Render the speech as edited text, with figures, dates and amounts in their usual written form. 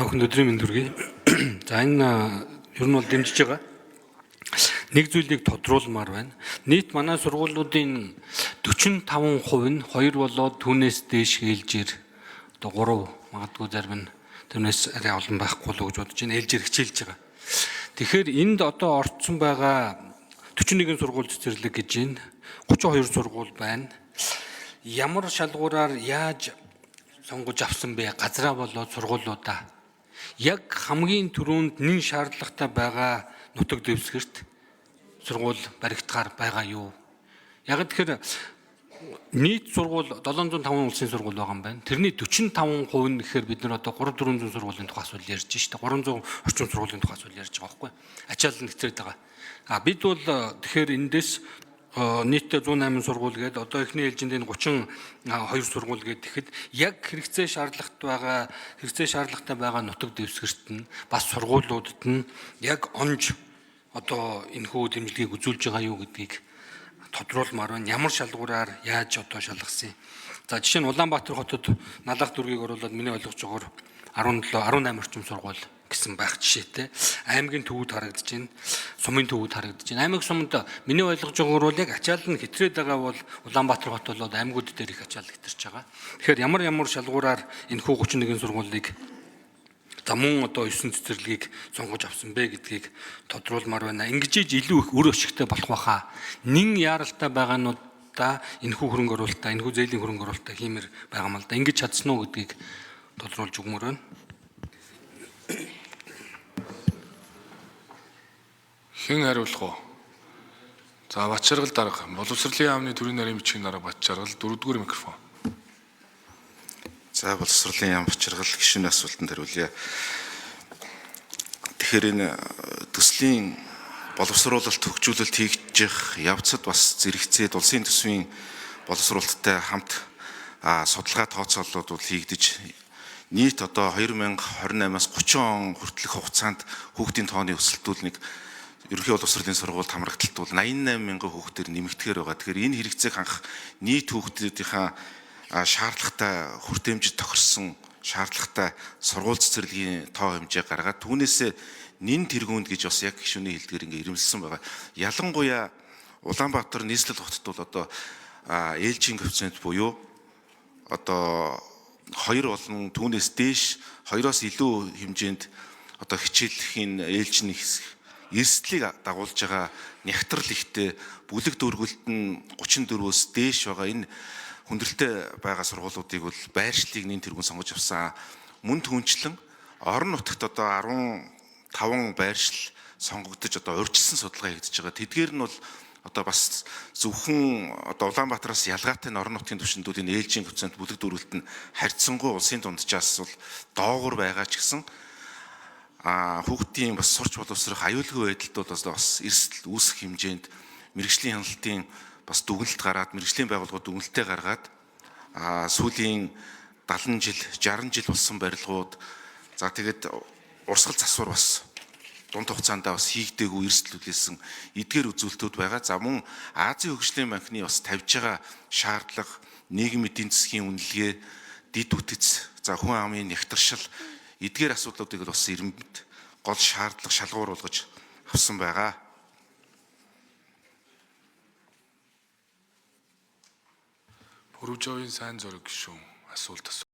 Бүхэн өдрийн мэнд хүргэе. За, энэ ер нь бол дэмжиж байгаа. Нэг зүйлийг тодруулмаар байна. Нийт манай сургуулиудын 45% нь 2 болоод түүнээс дээш ээлжээр, одоо 3, магадгүй зарим нь түүнээс арай олон байхгүй л гэж бодож байна. Ээлжээр хичээлж байгаа. Тэгэхээр энд одоо орцсон байгаа 41 сургууль цэцэрлэг гэж байна. 32 сургууль байна. Ямар шалгуураар яаж сонгож авсан бэ? Газраа болоод сургуулиудаа. Яг хамгийн түрүүнд нэн шаардлагатай байгаа нутаг дэвсгэрт сургууль баригдахаар байгаа юу? Яг тэгэхээр нийт сургууль 705 улсын сургууль байгаа юм байна. Тэрний 45% нь гэхээр бид нар одоо 3 400 сургуулийн тухай асуудал ярьж штэ. 300 орчим сургуулийн тухай асуудал ярьж байгаа байхгүй. Ачаал нь хэтрээд байгаа. А бид бол тэгэхээр эндээс нийтдээ 108 сургууль гээд одоо эхний ээлжинд энэ 32 сургууль гээд тэгэхэд яг хэрэгцээ шаардлагатай байгаа нутаг дэвсгэрт нь бас сургуулиудад нь яг онж одоо энэхүү дэмжлэгийг үзүүлж байгаа юу гэдгийг тодруулмаар байна. Ямар шалгуураар яаж одоо шалгасан юм. За, жишээ нь Улаанбаатар хотод Налах дүүргийг оруулаад миний ойлгож байгаагаар 17 18 орчим сургууль гэсэн байх жишээтэй. Аймгийн төвүүд харагдаж байна. Сумын төвүүд харагдаж байна. Аймаг сумд миний ойлгож байгаагаар бол яг ачаал нь хэтрээд байгаа бол Улаанбаатар хот болоод аймагуд дээр их ачаал хэтэрч байгаа. Тэгэхээр ямар ямар шалгуураар энэхүү 31 сургуулийг, за мөн одоо 9 цэцэрлэгийг сонгож авсан бэ гэдгийг тодруулмаар байна. Ингэж иж илүү их үр өшигтэй болох байхаа. Нин яаралтай байгаануудаа энэхүү хөрөнгө оруулалтаа, энэхүү зээлийн хөрөнгө оруулалтаа хиймээр байгаа юм л да. Ингэж чадсан уу гэдгийг тодруулж өгмөр байна. Хэн хариулах вэ? За, Батчаргал дарга, боловсролын яамны төрийн нарийн бичгийн дарга Батчаргал, дөрөвдүгээр микрофон. За, боловсролын яам Батчаргал гишүүний асуултанд хариулъя. Тэгэхээр энэ төслийн боловсруулалт, хөгжүүлэлт хийгдчих явцад бас зэрэгцээд улсын төсвийн боловсруулалттай хамт судалгаа тооцооллууд бол хийгдэж, нийт одоо 2028-аас 30 он хүртэлх хугацаанд хүүхдийн тооны өсөлт нэг ерөнхий боловсролын сургуульд хамрагдалт бол 88 мянган хүүхдээр нэмэгдэхээр байгаа. Тэгэхээр энэ хэрэгцээг хангах нийт хүүхдүүдийнхаа шаардлагатай хүртээмжид тохирсон шаардлагатай сургууль цэцэрлэгийн тоо хэмжээ гаргаад, түүнээсээ нэн тэргуунд гэж бас яг гишүүний хэлдгээр ингээ ирэмэлсэн байгаа. Ялангуяа Улаанбаатар, нийслэл хотод бол одоо ээлжийн коэффициент буюу одоо 2 болон түүнээс дээш, 2-оос илүү хэмжээнд одоо хичээллэхийн ээлжийн хэсэг эрсдлийг дагуулж байгаа нягтрал ихтэй, бүлэг дөрвөлт нь 34-өөс дээш байгаа энэ хүндрэлтэй байгаа сургуулиудыг бол байршлыг нэн тэргүүн сонгож авсан. Мөн түнчлэн орон нутагт одоо 15 байршил сонгогдож, одоо урьдчилсан судалгаа хийгдэж байгаа. Тэдгээр нь бол одоо бас зөвхөн одоо Улаанбаатараас ялгаатай нь орон нутгийн түвшиндүүд энэ ээлжийн коэффициент, бүлэг дөрвөлт нь харьцангуй улсын дунджаас бол доогуур байгаа ч гэсэн хүүхдийн бас сурч боловсрох аюулгүй байдалд бол бас эрсдэл үүсэх хэмжээнд мэргэжлийн хяналтын бас дүгнэлт гараад, мэргэжлийн байгууллагууд дүгнэлтээ гаргаад, сүүлийн 70 жил, 60 жил болсон барилгууд, за тэгээд урсгал засвар бас дунд хугацаанд бас хийгдээгүй, эрсдэл хүлээсэн эдгээр үзүүлэлтүүд байгаа. За, мөн Азийн хөгжлийн банкны бас тавьж байгаа шаардлага, нийгмийн эдийн засгийн үнэлгээ, дэд бүтэц, за хүн амын нягтаршил эдгээр асуудлуудыг бас эрэмбэд гол шаардлага, шалгуур болгож авсан байгаа. Пүрвжовын сайн зориг гишүүн асуулт асуу.